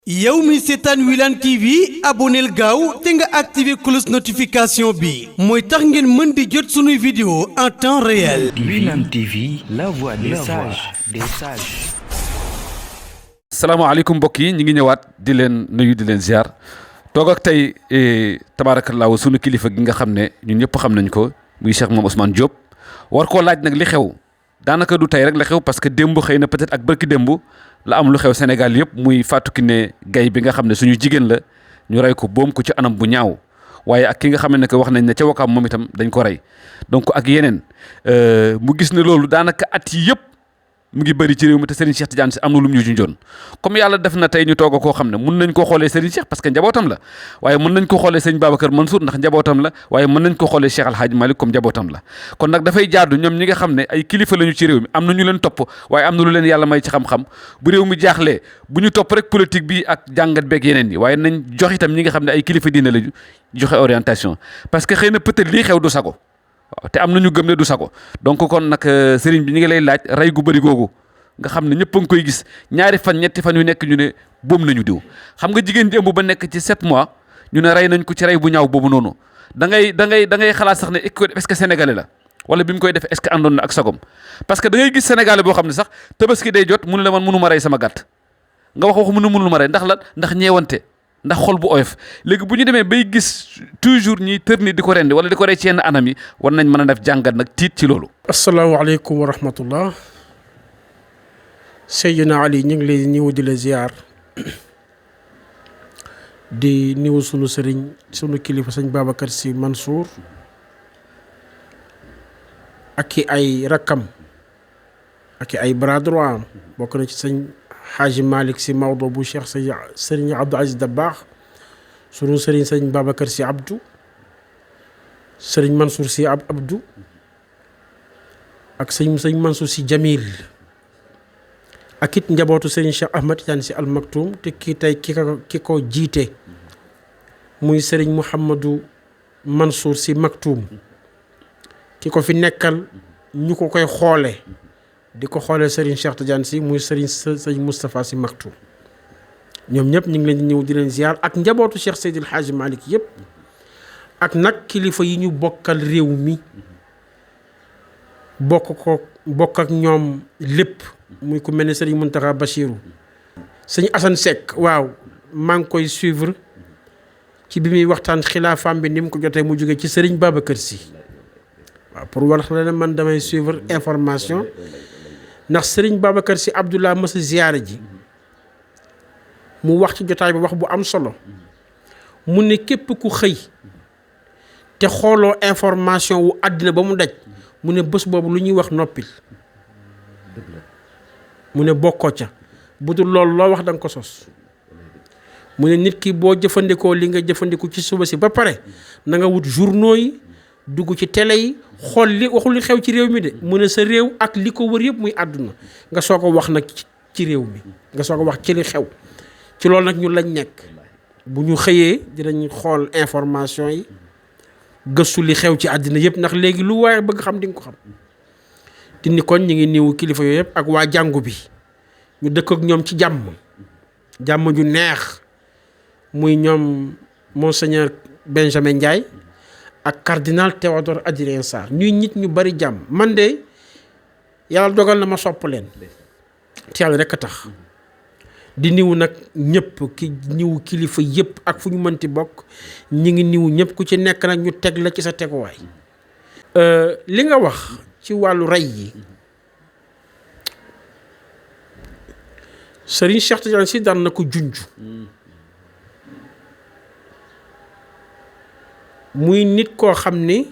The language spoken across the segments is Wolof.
yow mi seetaan Wilane TV aboneel gaaw te nga activé cloche notification bi mooy tax ngeen mën di jot sunuy vidéo en temps réel. Wilane TV, la voix des sages. salaamaaleykum mbokk yi ñu ngi ñëwaat di leen nuyu di leen ziar toog ak tey tabaarakallaahu sunu kilifa gi nga xam ne ñun ñëpp xam nañ ko muy Cheikh Mame Ousmane Diop war koo laaj nag li xew daanaka du tey rek la xew parce que démb xëy na peut-être ak barki démb la am lu xew Sénégal yëpp muy Fatou Kiné Gaye bi nga xam ne suñu jigéen la ñu rey ko boom ko ci anam bu ñaaw waaye ak ki nga xam ne que wax nañ ne ca Wakaam moom itam dañ ko rey donc ak yeneen mu gis ne loolu daanaka at yi yëpp mu ngi bëri ci réew mi te Serigne Cheikh Tidiane Sy am na lu mu ñu junjoon comme yàlla def na tey ñu toog a koo xam ne mun nañ ko xoolee Serigne Cheikh parce que njabootam la waaye mën nañ ko xoolee Serigne Babacar Mansour ndax njabootam la waaye mën nañ ko xoolee Cheikh Al Hadj Malick comme njabootam la kon nag dafay jaadu ñoom ñi nga xam ne ay kilifa lañu ci réew mi am na ñu leen topp waaye am na lu leen yàlla may ci xam-xam bu réew mi jaaxlee bu ñu topp rek politique bi ak jàngat beeg yeneen yi waaye nañ jox itam ñi nga xam ne ay kilifa diine lañu joxe orientation parce que xëy na peut-être lii xew du sago waaw te am na ñu gëm ne du sago donc kon nag Serigne bi ñu ngi lay laaj rey gu bëri googu nga xam ne ñëpp a ngi koy gis ñaari fan ñetti fan yu nekk ñu ne boom nañu diw xam nga jigéen ji ëmb ba nekk ci 7 mois ñu ne rey nañ ko ci rey bu ñaaw boobu noonu da ngay xalaat sax ne est-ce que sénégalais la wala bi mu koy def est-ce que àndoon na ak sagom parce que da ngay gis sénégalais boo xam ne sax tabaski day jot mun la man mënu ma rey sama gàtt nga wax mënu ma rey ndax lan ndax ñeewante ndax xol bu oyof léegi bu ñu demee bay gis toujours ñiy tër ni di ko rendi wala di ko rey ci yenn anam yi war nañ mën a def jàngat nag tiit ci loolu. asalaamaaleykum wa rahmatullah. Seydina Ali ñu ngi lay niw di la ziar di niw sunu sëriñ sunu kilifa sëñ Babacar Sy Mansour ak i ay rakkam ak i ay bras droit am bokk na ci sëñ Hadji Malick Sy Maodo bu Cheikh sëriñ Abdou Aziz Dabakh sunu sëriñ sëñ Babacar Sy Abdou sëriñ Mansour Sy Abdou ak sëñ Mansour Sy Jamil ak it njabootu Serigne Cheikh Ahmad Tidiane Sy Al Maktoum te kii tey ki ko jiite muy Serigne Mouhamadou Mansour Sy Maktoum ki ko fi nekkal ñu ko koy xoole di ko xoolee Serigne Cheikh Tidiane Sy muy Serigne Moustapha Sy Maktoum ñoom ñëpp ñu ngi leen di ñëw di leen ziar ak njabootu Cheikh Seydil Hadji Malick yëpp ak nag kilifa yi ñu bokkal réew mi bokk ak ñoom lépp muy ku mel ne sëriñ Mountakha Bachirou sëñ Assane Seck waaw maa ngi koy suivre ci bi muy waxtaan xilaafaam bi ni mu ko jotee mu jógee ci sëriñ Babacar Sy waaw pour wax la ne man damay suivre information ndax sëriñ Babacar Sy Abdoulaye masa ziyaare ji mu wax ci jotaay bi wax bu am solo mu ne képp ku xëy te xooloo information wu àddina ba mu daj mu ne bés boobu lu ñuy wax noppil mu ne bokkoo ca bu dul loolu loo wax da nga ko sos mu ne nit ki boo jëfandikoo li nga jëfandiku ci suba si ba pare na nga wut journaux yi dugg ci télé yi xool li waxul li xew ci réew mi de mu ne sa réew ak li ko wër yëpp muy àdduna nga soog a wax nag ci réew mi nga soog a wax ci li xew ci loolu nag ñu lañ nekk bu ñu xëyee dinañ xool information yi gëstu li xew ci àddina yëpp ndax léegi lu waaye bëgg xam di nga ko xam di ni kon ñu ngi niwu kilifa yooyu yëpp ak waa jàngu bi ñu dëkk ak ñoom ci jàmm ju neex muy ñoom monseigneur Benjamin Ndiaye ak cardinal Théodore Adrien Sarr ñuy nit ñu bari jàmm man de yàlla dogal na ma sopp leen te yàlla rekk a tax di niwu nag ñëpp ki niwu kilifa yëpp ak fu ñu mënti bokk ñi ngi niwu ñëpp ku ci nekk nag ñu teg la ci sa teguwaay li nga wax ci wàllu rey yi Serigne Cheikh Tidiane Sy daan na ko junj muy nit koo xam ni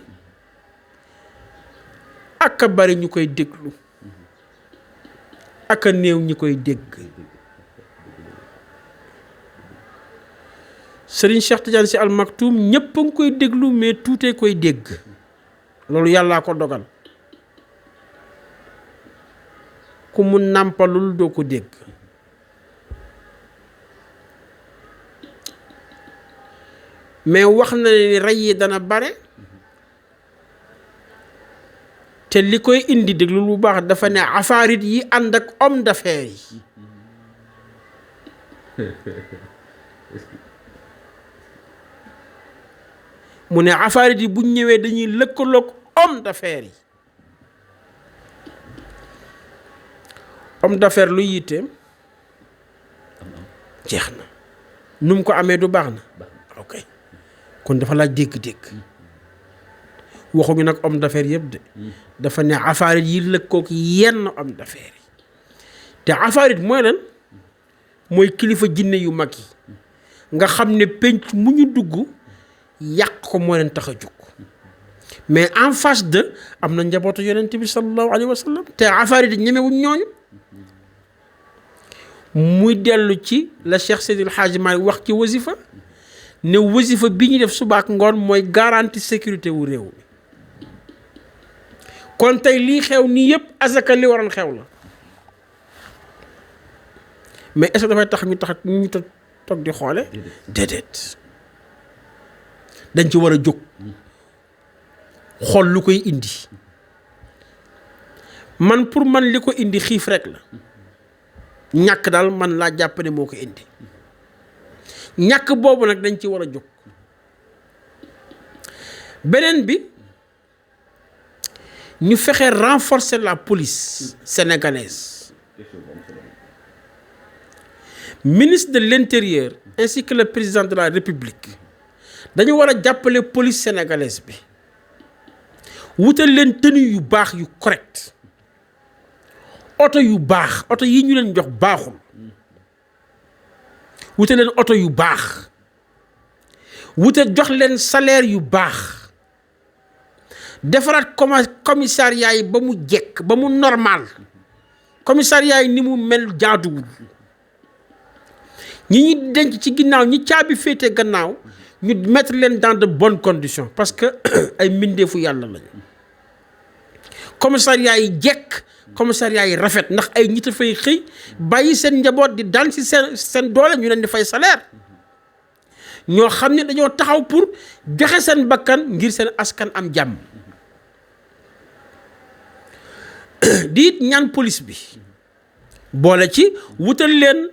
ak a bari ñu koy déglu ak a néew ñi koy dégg Serigne Cheikh Tidiane Sy Al Maktoum ñëpp a ngi koy déglu mais tuutee koy dégg loolu yàllaa ko dogal ku mu nàmpalul doo ko dégg mais wax na ni rey yi dana bare te li koy indi déglu lu baax dafa ne afaarit yi ànd ak homme d'affaires yi mu ne afaarit yi bu ñëwee dañuy lëkkaloog homme d'affaires yi. homme d'affaires luy yitteem jeex na nu mu ko amee du baax na ok kon dafa laaj dégg-dégg waxuñu nag homme d'affaires yëpp de dafa ne afaarit yi lëkkoog yenn homme d'affaires yi te afaarit mooy lan mooy kilifa jinne yu mag yi nga xam ne penc mu ñu dugg yàq ko moo leen tax a jóg mais en face de am na njabootu yonent bi sallallahu alayhi wa sallam te afaarit yi ñemewuñ ñooñu. muy dellu ci la Cheikh Seydil Hadji Malick wax ci wasifa ne wasifa bi ñu def suba ak ngoon mooy garantie sécurité wu réew mi kon tey lii xew nii yëpp asaka li waroon xew la mais est-ce que dafay tax ñu toog di xoole déedéet dañ ci war a jóg xool lu koy indi man pour man li ko indi xiif rek la ñàkk daal man laa jàpp ne moo ko indi ñàkk boobu nag dañ ci war a jóg beneen bi ñu fexe renforcer la police sénégalaise. Ministre de l'Intérieur ainsi que le président de la République dañu war a jàppale police sénégalaise bi wutal leen tenue yu baax yu correct oto yu baax oto yi ñu leen jox baaxul wute leen oto yu baax wute jox leen salaire yu baax defaraat commissariat yi ba mu jekk ba mu normal commissariat yi ni mu mel jaaduwul ñi denc ci ginnaaw ñi caabi féete gannaaw ñu mettre leen dans de bonnes conditions parce que ay mbindeefu yàlla lañu commissariat yi jekk commissariat yi rafet ndax ay nit a fay xëy bàyyi seen njaboot di daan ci seen doole ñu leen di fay salaire ñoo xam ne dañoo taxaw pour joxe seen bakkan ngir seen askan am jàmm di it ñaan police bi boole ci wutal leen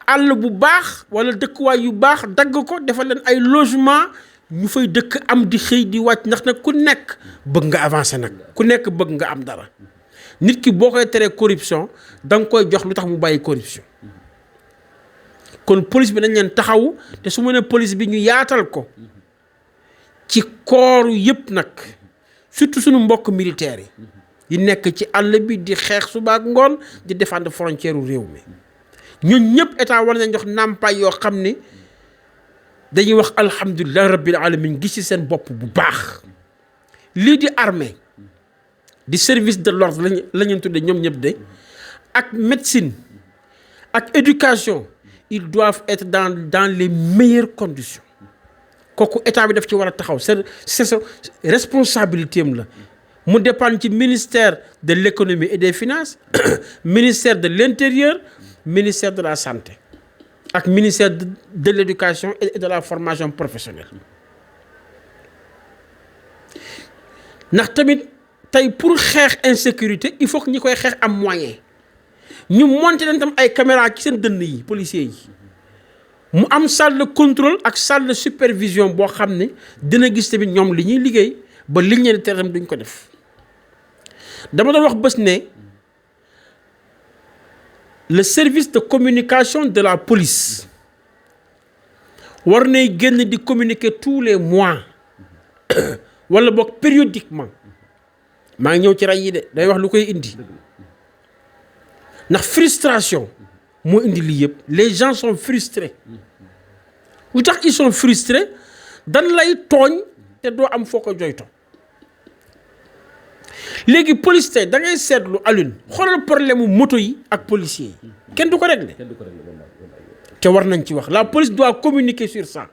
àll bu baax wala dëkkuwaay yu baax dagg ko defal leen ay logement ñu fay dëkk am di xëy di wàcc ndax nag ku nekk bëgg nga avancer nag ku nekk bëgg nga am dara nit ki boo koy teree corruption da nga koy jox lu tax mu bàyyi corruption kon police bi dañ leen taxawu te su ma nee police bi ñu yaatal ko ci kooru yëpp nag surtout suñu mbokk militaires yi nekk ci àll bi di xeex suba ak ngoon di défendre frontière u réew mi ñun ñëpp état war nañ jox nàmpaay yoo xam ni dañuy wax alhamdulilah rabbil alamin gis ci seen bopp bu baax lii di armée di service de l'ordre la ñu tuddee ñoom ñëpp de ak médecine ak éducation ils doivent être dans les meilleures conditions kooku état bi daf ci war a taxaw c'est sa responsabilité am la mu dépend ci ministère de l'économie et des finances ministère de l'intérieur ministère de la santé ak ministère de l'éducation et de la formation professionnelle ndax tamit tey pour xeex insécurité il faut que ñi koy xeex am moyen ñu monter leen tam ay caméra ci seen dënn yi policiers yi mu am salle de contrôle ak salle de supervision boo xam ne dina gis tamit ñoom li ñuy liggéey ba liñ leen di tere tam duñ ko def dama doon wax bés ne le service de communication de la police war nay génn di communiquer tous les mois wala boog périodiquement maa ngi ñëw ci ray yi de day wax lu koy indi ndax frustration moo indi lii yëpp les gens sont frustrés lu tax ils sont frustrés dan lay tooñ te doo am foo ko joyto léegi police tey da ngay seetlu Alioune xoolal problème mu moto yi ak policiers yi kenn du ko régler te war nañ ci wax la police doit communiquer sur ça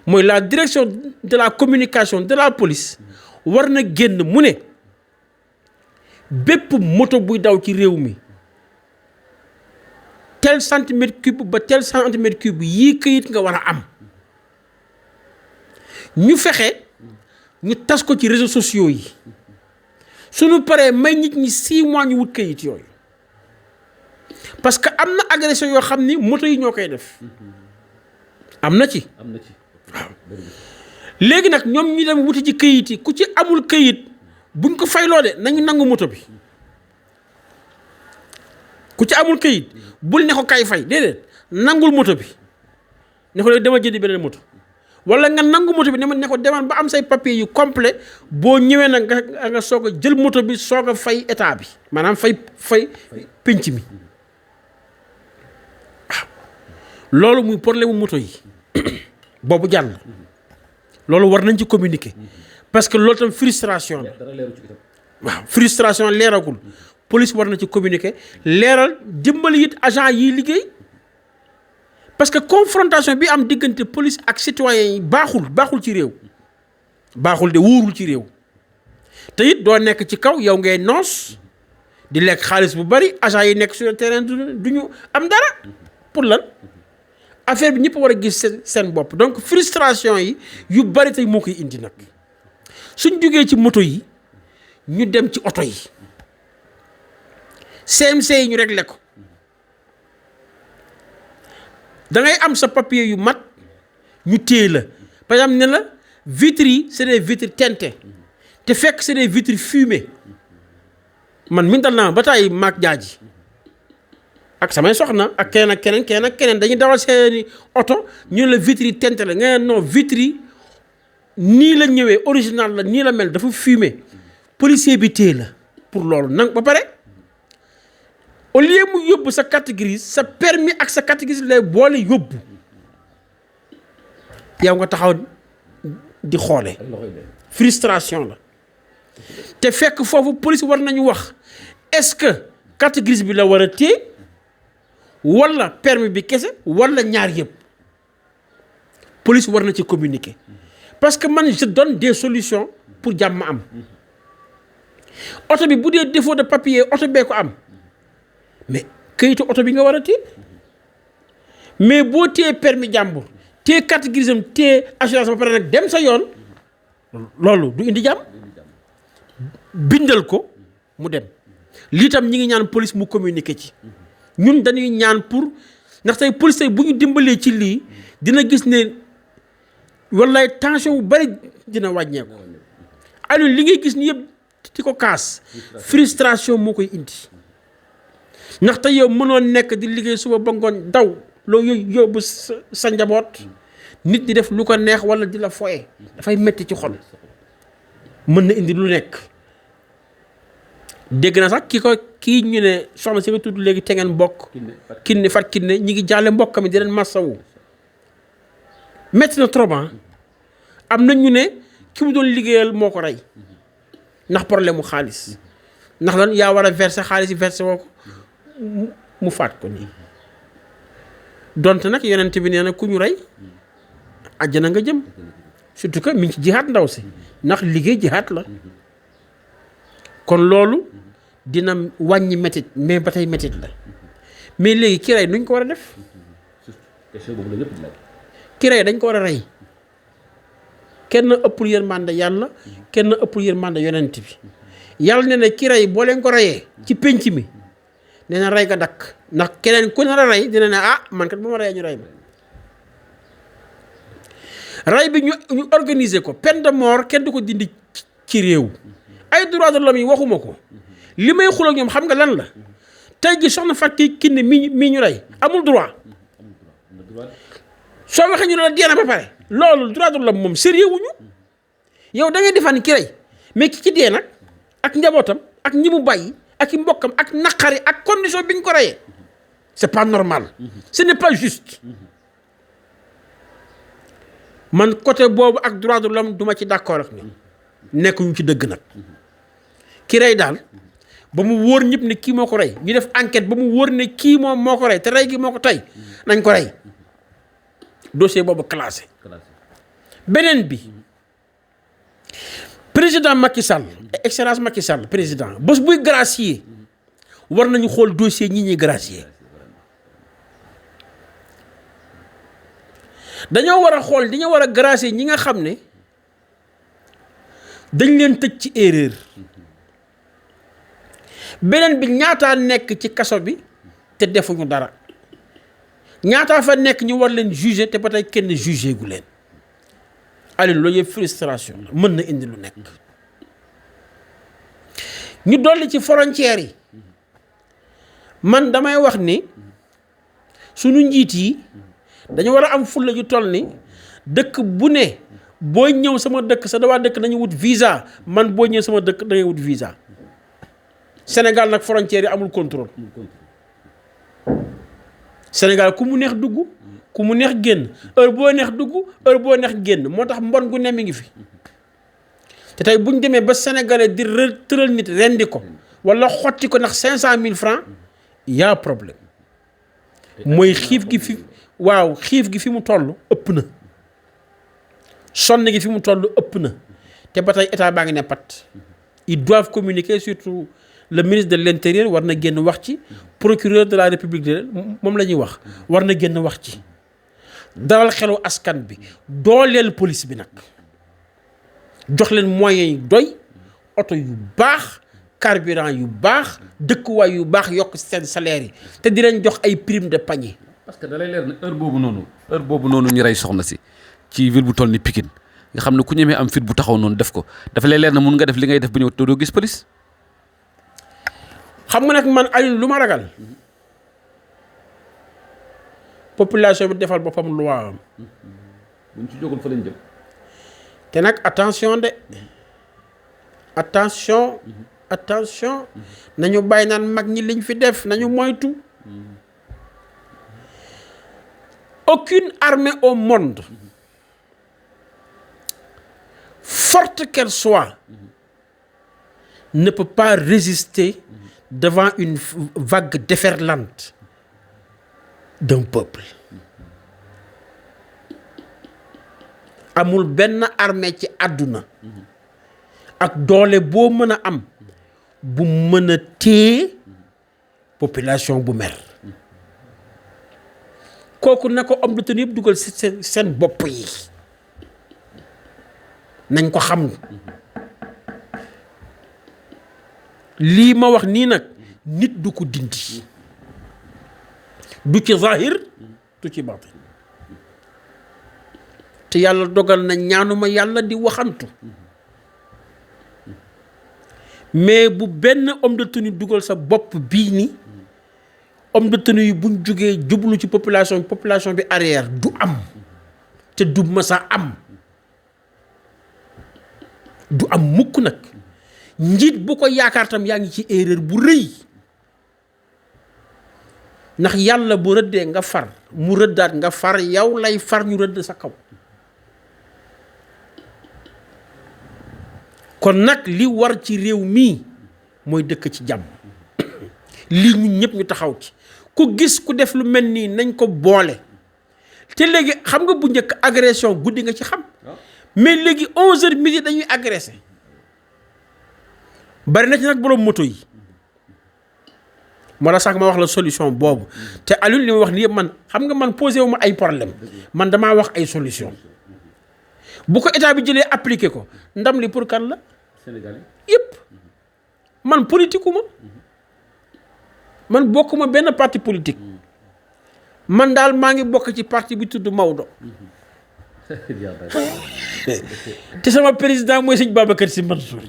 mooy la direction de la communication de la police war na génn mu ne bépp moto buy daw ci réew mi tel centimètre cube ba tel centimètre cube yii këyit nga war a am ñu fexe ñu tas ko ci réseaux sociaux yi suñu paree may nit ñi 6 mois ñu wut këyit yooyu parce que am na agression yoo xam ni moto yi ñoo koy def am na ci waaw léegi nag ñoom ñu dem wuti ci këyit yi ku ci amul këyit buñ ko fayloo de nañu nangu moto bi ku ci amul këyit bul ne ko kay fay déedéet nangul moto bi ne ko léegi dama jëndi beneen moto wala nga nangu moto bi ne ko demal ba am say papier yu complet boo ñëwee nag nga soog a jël moto bi soog a fay état bi maanaam fay pénc mi waaw loolu muy problème mu moto yi boobu jàll loolu war nañ ci communiquer parce que loolu tam frustration la waaw frustration leeragul police war na ci communiquer leeral dimbali it agent yiy liggéey parce que confrontation bi am diggante police ak citoyens yi baaxul ci réew baaxul de wóorul ci réew te it doo nekk ci kaw yow ngay noos di lekk xaalis bu bari agent yi nekk sur le terrain duñu am dara pour lan affaire bi ñëpp war a gis seen bopp donc frustration yi yu bari tey moo koy indi nag suñ jógee ci moto yi ñu dem ci oto yi CMC yi ñu réglé ko da ngay am sa papier yu mat ñu téye la par exemple ne la vitres yi c'est des vitres teintées te fekk c'est des vitres fumées man mi dal naa ba tàyyi maag jaaji ak samay soxna ak keneen dañuy dawal seeni oto ñu la vitres yi teintées la nga non vitres yi nii la ñëwee original la nii la mel dafa fumé policier bi téye la pour loolu nag ba pare au lieu mu yóbbu sa carte grise sa permis ak sa carte grise lay boole yóbbu yow nga taxaw di xoole frustration la te fekk foofu police war nañu wax est-ce que carte grise bi la war a téye wala permis bi kese wala ñaar yëpp police war na ci communiquer parce que man je donne des solutions pour jàmm am oto bi bu dee défaut de papier oto bee ko am mais këyitu oto bi nga war a téye mais boo téye permis jàmbur téye carte grise am téye assurance ba pare nag dem sa yoon loolu du indi jàmm bindal ko mu dem lii tam ñi ngi ñaan police mu communiquer ci ñun dañuy ñaan pour ndax tey police tey bu ñu dimbalee ci lii dina gis ne wallaay tension bu bari dina wàññeeku alors li ngay gis ni yëpp di ko kaas frustration moo koy indi ndaxte yow mënoon nekk di liggéey suba ba ngoon daw loo yóbbu sa njaboot nit di def lu ko neex wala di la foye dafay metti ci xol mën na indi lu nekk dégg na sax kii ñu ne soxna si nga tudd léegi te ngeen bokk kinne fat kinne ñi ngi jàlle mbokk mi di leen massawu metti na trop am na ñu ne ki mu doon liggéeyal moo ko rey ndax problème mu xaalis ndax lan yaa war a verser xaalis yi verser woo ko mu faat ko nii donte nag yonent bi nee na ku ñu rey àjjana nga jëm surtout que mi ngi ci jihaat ndaw si ndax liggéey jihaat la kon loolu dina wàññi métit mais ba tey métit la mais léegi ki rey nuñ ko war a def ki rey dañ ko war a rey kenn ëppul yërmande yàlla kenn ëppul yërmande yonent bi yàlla ne na ki rey boo leen ko reyee ci pénc mi nee na rey nga dakk ndax keneen ku nar a rey dina ne man kat bu ma reyee ñu rey ma rey bi ñu organiser ko peine de mort kenn du ko dindi ci réew ay droits de l'homme yi waxuma ko li may xuloo ñoom xam nga lan la tey ji soxna Fatou Kiné mii ñu rey amul droit soo waxee ñu ne la dee na ba pare loolu droit de l'homme moom sérieux wuñu yow da ngay defaan ki rey mais ki ci dee nag ak njabootam ak ñi mu bàyyi ak i mbokkam ak naqari ak condition bi ñu ko reyee c'est pas normal ce n'est pas juste man côté boobu ak droit de l'homme duma ci d'accord ak ñoom nekkuñu ci dëgg nag ki rey daal ba mu wóor ñëpp ne kii moo ko rey ñu def enquête ba mu wóor ne kii moom moo ko rey te rey gi moo ko tey nañ ko rey dossier boobu classé beneen bi président Macky Sall excellence Macky Sall président bés buy gracier war nañu xool dossier ñi ñuy gracier dañoo war a xool dañoo war a gracier ñi nga xam ne dañ leen tëj ci erreur beneen bi ñaataa nekk ci kaso bi te defuñu dara ñaataa fa nekk ñu war leen juger te ba tey kenn jugé gu leen Aliou loolu yëpp frustration la mën na indi lu nekk ñu dolli ci frontières yi man damay wax ni sunu njiit yi dañu war a am fulla ju toll ni dëkk bu ne boo ñëw sama dëkk sa dawaa dëkk nañu wut visa man boo ñëw sama dëkk da ngay wut visa Sénégal nag frontières yi amul contrôle Sénégal ku mu neex dugg ku mu neex génn heure boo neex dugg heure boo neex génn moo tax mbon gu ne mi ngi fi te tey bu ñu demee ba sénégalais di tëral nit rendi ko wala xotti ko ndax 500 000 francs y a problème mooy xiif gi fi waaw xiif gi fi mu toll ëpp na sonn gi fi mu toll ëpp na te ba tey état baa ngi ne pat ils doivent communiquer surtout le ministre de l'intérieur war na génn wax ci procureur de la république de moom la ñuy wax war na génn wax ci dalal xelu askan bi dooleel police bi nag jox leen moyens yu doy oto yu baax carburant yu baax dëkkuwaay yu baax yokk seen salaire yi te di leen jox ay prime de panier. parce que da lay leer ne heure boobu noonu ñu rey soxna si ci ville bu toll ni Pikine nga xam ne ku ñemee am fit bu taxaw noonu def ko dafa lay leer na mun nga def li ngay def bu ñëw te doo gis police. xam nga nag man Aliou lu ma ragal population bi defal boppam loi am. buñ ci jógoon fa lañ jëm. te nag attention de attention nañu bàyyi naan mag ñi liñ fi def nañu moytu. Aucune armée au monde, forte qu'elle soit, ne peut pas résister devant une vague déferlante d'un peuple. Amul benn armée ci àdduna ak doole boo mën a am bu mën a téye population bu mer. kooku na ko am lu tën yëpp dugal seen bopp yi nañ ko xam lii ma wax nii nag nit du ko dindi du ci zahir du ci batin te yàlla dogal na ñaanuma yàlla di waxantu mais bu benn homme de tenue dugal sa bopp bii ni homme de tenue yi buñ jógee jublu ci population bi arrière du am te du masa am du am mukk nag njiit bu ko yaakaar tam yaa ngi ci erreur bu rëy ndax yàlla bu rëddee nga far mu rëddaat nga far yow lay far ñu rëdd sa kaw kon nag li war ci réew mii mooy dëkk ci jàmm lii ñun ñëpp ñu taxaw ci ku gis ku def lu mel nii nañ ko boole te léegi xam nga bu njëkk agression guddi nga ci xam mais léegi 11h midi dañuy agressé bari na ci nag borom moto yi moo la sax ma wax la solution boobu te Aliou li ma wax nii yëpp man xam nga man posé wu ma ay problème man damaa wax ay solution bu ko état bi jëlee appliqué ko ndam li pour kan la Sénégalais yëpp man politique uma man bokkuma benn parti politique man daal maa ngi bokk ci parti bi tudd Maodo te sama président mooy sëñ Babacar Sy Mansour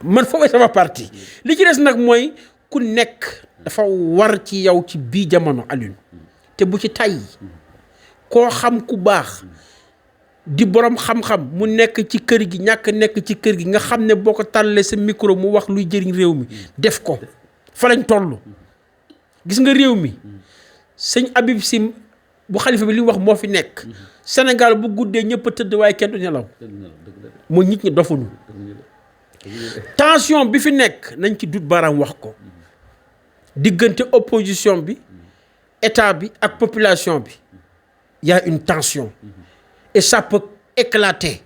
man foofu sama parti li ci des nag mooy ku nekk dafa war ci yow ci bii jamono Alioune te bu ci tay koo xam ku baax di borom xam-xam mu nekk ci kër gi ñàkk nekk ci kër gi nga xam ne boo ko tàllalee sa micro mu wax luy jëriñ réew mi def ko fa lañ toll gis nga réew mi sëñ Habib Sy bu xalifa bi li wax moo fi nekk Sénégal bu guddee ñëpp a tëdd waaye kenn du nelaw mooy nit ñi dofuñu tension bi fi nekk nañ ci dut baaraam wax ko diggante opposition bi état bi ak population bi y a une tension et ça peut éclater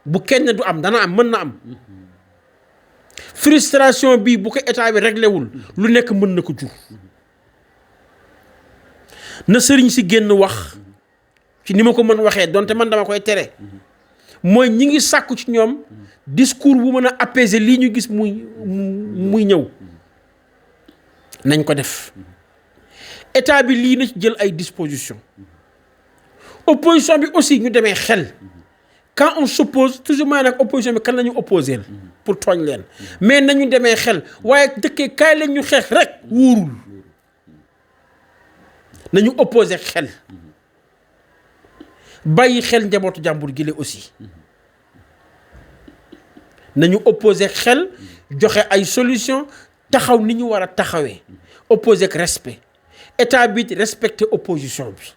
bu kenn du am dana am mën na am frustration bi bu ko état bi réglé wul lu nekk mën na ko jur na sëriñ si génn wax ci ni ma ko mën waxee donte man dama koy tere mooy ñi ngi sàkku ci ñoom discours bu mën a apaiser lii ñu gis muy ñëw nañ ko def état bi lii na ci jël ay dispositions opposition bi aussi ñu demee xel quand on s'oppose toujours maa nag opposition bi kan la ñu opposé pour tooñ leen mais nañu demee xel waaye dëkkee kaay leen ñu xeex rek wóorul nañu opposé xel bàyyi xel njabootu jàmbur gi le aussi nañu opposé xel joxe ay solution taxaw ni ñu war a taxawee opposé ak respect état bi respecté opposition bi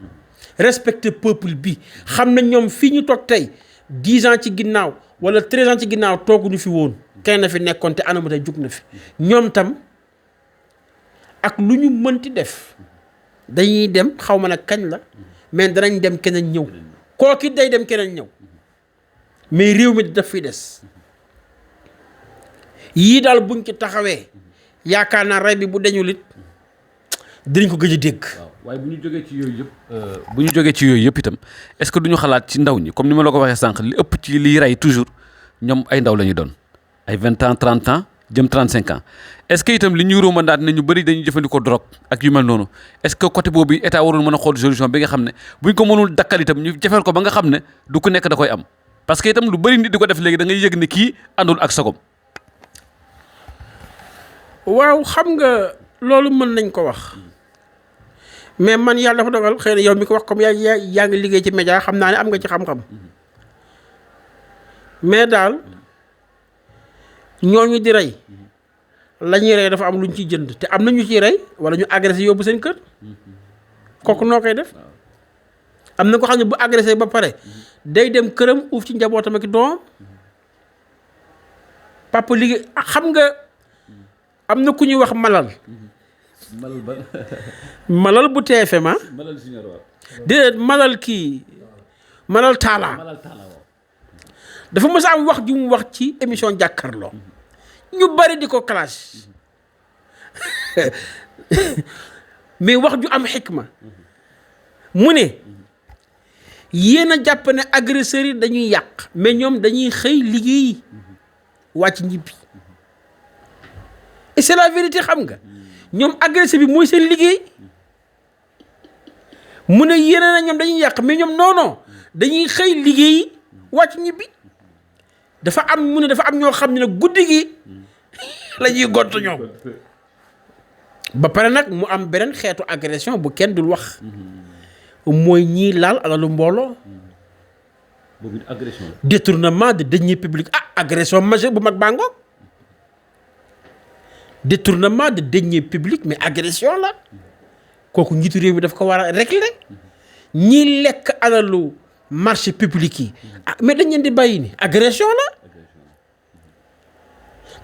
respecté peuple bi xam na ñoom fii ñu toog tey 10 ans ci ginnaaw wala 13 ans ci ginnaaw tooguñu fi woon kenn na fi nekkoon te anam tey jug na fi ñoom tam ak lu ñu mënti def dañuy dem xaw ma nag kañ la mais danañ dem keneen ñëw kooki day dem keneen ñëw mais réew mi daf fi des yii daal buñ ci taxawee yaakaar naa rey bi bu deñul it dinañ ko gëj a dégg. waaye bu ñu jógee ci yooyu yëpp. bu ñu jógee ci yooyu yëpp itam est-ce que du ñu xalaat ci ndaw ñi comme ni ma la ko waxee sànq li ëpp ci liy rey toujours ñoom ay ndaw la ñu doon ay 20 ans 30 ans jëm 35 ans est-ce que itam li ñuy romandaat ne ñu bëri dañuy jëfandikoo drogue ak yu mel noonu est-ce que côté boobu état warul mën a xool solution bi nga xam ne buñ ko mënul dakkal itam ñu jafeel ko ba nga xam ne du ku nekk da koy am parce que itam lu bëri nit di ko def léegi da ngay yëg ne kii àndul ak sagom. waaw xam nga loolu mën nañ ko wax mais man yàlla dafa dogal xëy na yow mi ko wax comme yaa ngi liggéey ci média xam naa ne am nga ci xam-xam mais daal ñooñu di rey la ñuy rey dafa am lu ñu ciy jënd te am na ñu ciy rey wala ñu agressé yóbbu seen kër kooku noo koy def am na ko xam ne bu agressé ba pare day dem këram uuf ci njabootam ak doomam papa liggéey xam nga am na ku ñuy wax malal malal bu TFM déedéet malal kii malal taala dafa mës a am wax ju mu wax ci émission jàkkaarloo ñu bari di ko clash mais wax ju am xikma mu ne yéen a jàpp ne agresseurs yi dañuy yàq mais ñoom dañuy xëy liggéeyi wàcc ñibbi et c'est la vérité xam nga ñoom agresseur bi mooy seen liggéey mu ne yéen a ñoom dañuy yàq mais ñoom non dañuy xëy liggéeyi wàcc ñibbi dafa am mu ne dafa am ñoo xam ne nag guddi gi la ñuy gont ñoom ba pare nag mu am beneen xeetu agression bu kenn dul wax mooy ñii laal alalu mbooloo détournement de deniers publics agression majeure bu mag bàngoog détournement de deniers publics mais agression la kooku njiitu réew mi daf ko war a régler ñi lekk alalu marché public yi mais dañ leen di bàyyi ni agression la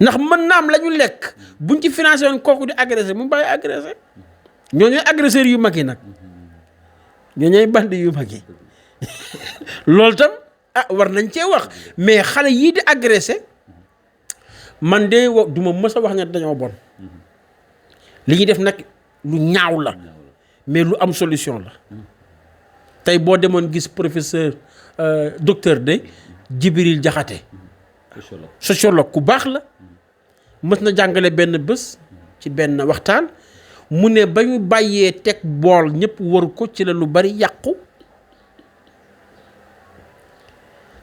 ndax mën naam la ñu lekk buñ ci financé woon kooku di agressé mu bàyyi agressé ñoo ñooy agresseurs yu mag yi nag ñoo ñooy bandi yu mag yi loolu tam war nañ cee wax mais xale yii di agressé man de du ma mës a wax ne dañoo bon li ñuy def nag lu ñaaw la mais lu am solution la tey boo demoon gis professeur docteur de Djibril Diakhaté sociologue ku baax la mës na jàngale benn bés ci benn waxtaan mu ne ba ñu bàyyee teg bool ñëpp wër ko ci la lu bari yàqu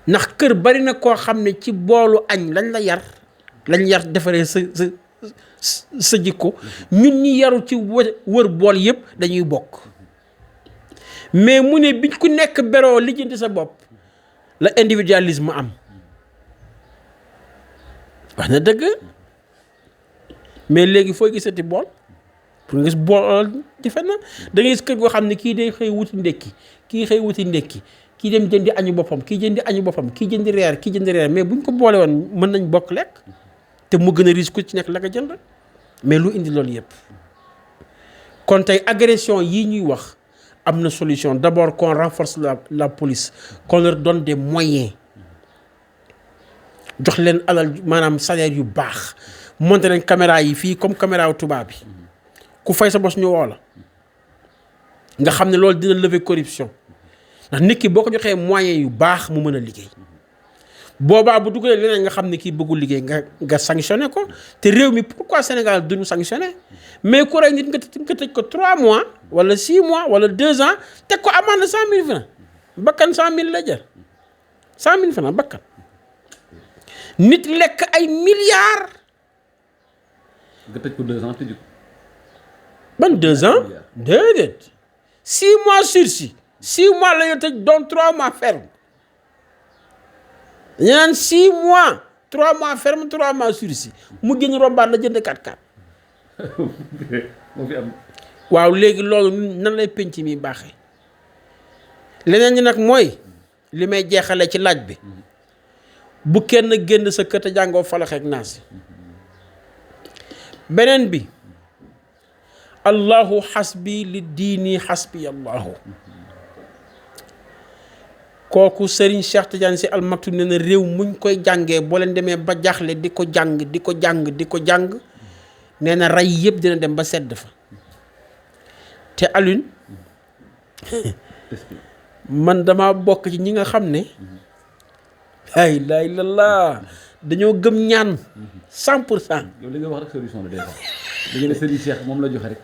ndax kër bari na koo xam ne ci boolu añ lañ yar defaree sa jikko ñun ñi yaru ci wër bool yëpp dañuy bokk mais mu ne biñ ku nekk beroo lijjanti sa bopp la individualisme am wax na dëgg mais léegi fooy gisati bool pour nga gis bool defe na da ngay gis kër goo xam ne kii day xëy wuti ndekki kii xëy wuti ndekki kii dem jëndi añu boppam kii jëndi añu boppam kii jëndi reer mais buñ ko boole woon mën nañ bokk lekk te mu gën a risque ci nekk la nga jënd mais lu indi loolu yëpp kon tey agression yii ñuy wax am na solution d'abord qu'on renforce la police qu'on leur donne des moyens jox leen alal maanaam salaire yu baax monter leen caméra yi fii comme caméra wu tubaab bi ku fay sa bos ñu woo la nga xam ne loolu dina lever corruption ndax nit ki boo ko joxee moyens yu baax mu mën a liggéey boobaa bu dugalee leneen nga xam ne kii bëggul liggéey nga sanctionné ko te réew mi pourquoi Sénégal duñu sanctionné mais ku rey nit nga tëj ko 3 mois wala 6 mois wala 2 ans teg ko amende 100 000 francs bakkan 100 000 la jar 100 000 francs bakkan nit lekk ay milliards. nga tëj ko 2 ans tëj ko. ban 2 ans déedéet 6 mois sursis 6 mois la ñu tëj donc 3 mois ferme. ñu naan 6 mois 3 mois ferme 3 mois sursis mu génn rombaat la jënd 4x4. moo fi am. waaw léegi loolu nan lay penc mi baaxee leneen ñi nag mooy li may jeexale ci laaj bi bu kenn génn sa kër te jàngoo falax ak naas beneen bi allahu xasbi li diini xasbi allahu kooku Serigne Cheikh Tidiane Sy Al Maktoum ne na réew muñ koy jàngee boo leen demee ba jaaxle di ko jàng nee na rey yëpp dina dem ba sedd fa te Alioune man dama bokk ci ñi nga xam ne laa ilaaha illallaah dañoo gëm ñaan 100%. yow li nga wax rek solution la déjà da ngeen ne Serigne Cheikh moom la joxe rek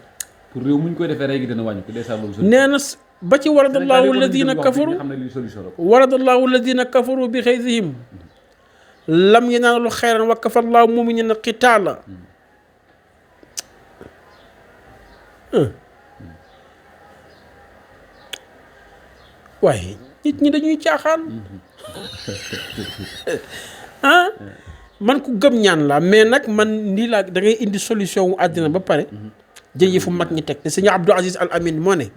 pour réew muñ koy defee rey gi dina wàññi ko déjà loolu. nee na ba ci waradallahu alladina kafaru waradallahu alladina kafaru bi xaysihim lam yanaalu xayran wa kafallahu muminina qitaala waaye nit ñi dañuy caaxaan man ku gëm ñaan la mais nag man nii laa da ngay indi solution wu àddina ba pare jël yi fu mag ñi teg te sëñ Abdou Aziz Al Amin moo ne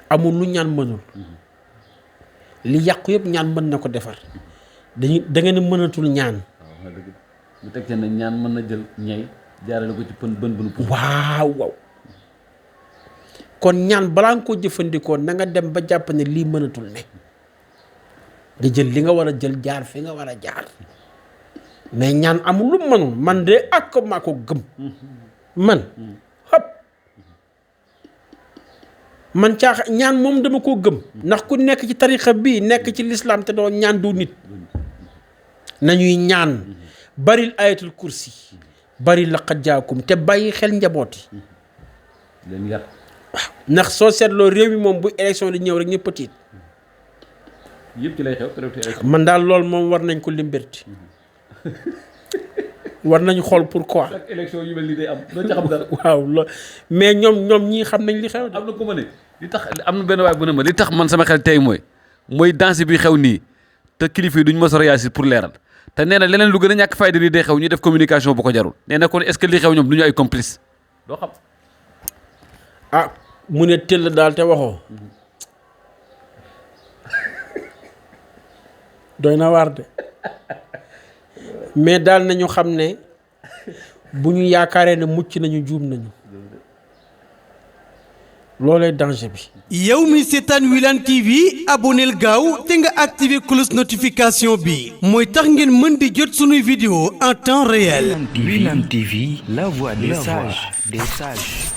amul lu ñaan mënul li yàqu yëpp ñaan mën na ko defar da ngeen a mënatul ñaan. waaw dëgg bu teg ne ñaan mën na jël ñay jaarale ko ci bën. waaw kon ñaan balaa nga koo jëfandikoo na nga dem ba jàpp ne lii mënatul ne nga jël li nga war a jël jaar fi nga war a jaar mais ñaan amul lu mënul man de ak maa ko gëm man hop. man ñaan moom dama koo gëm ndax ku nekk ci tarixa bii nekk ci lislaam te doo ñaan du nit nañuy ñaan baril ayatul kursi bari laqad jaakum te bàyyi xel njaboot yi leen yar waaw ndax soo seetloo réew mi moom bu élection di ñëw rek ñëpp a tiit yëpp ci lay xew man daal loolu moom war nañ ko limberti war nañu xool pourquoi. ak élection yu mel ni day am doo ci xam dara. waaw loolu mais ñoom ñii xam nañ li xew. am na ku ma ne li tax am na benn waay bu ne ma li tax man sama xel tey mooy danse bi xew nii te kilifa yi duñ mos a réagir pour leeral te nee na leneen lu gën a ñàkk fayda li day xew ñu def communication bu ko jarul nee na kon est-ce que li xew ñoom du ñu ay complice doo xam. mu ne tëll daal te waxoo doy na waar de mais daal nañu xam ne bu ñu yaakaaree ne mucc nañu juum nañu loolay danger bi. yow mi seetaan Wilane TV aboneel gaaw te nga activé cloche notification bi mooy tax ngeen mën di jot sunuy vidéo en temps réel. Wilane TV, la voix des sages.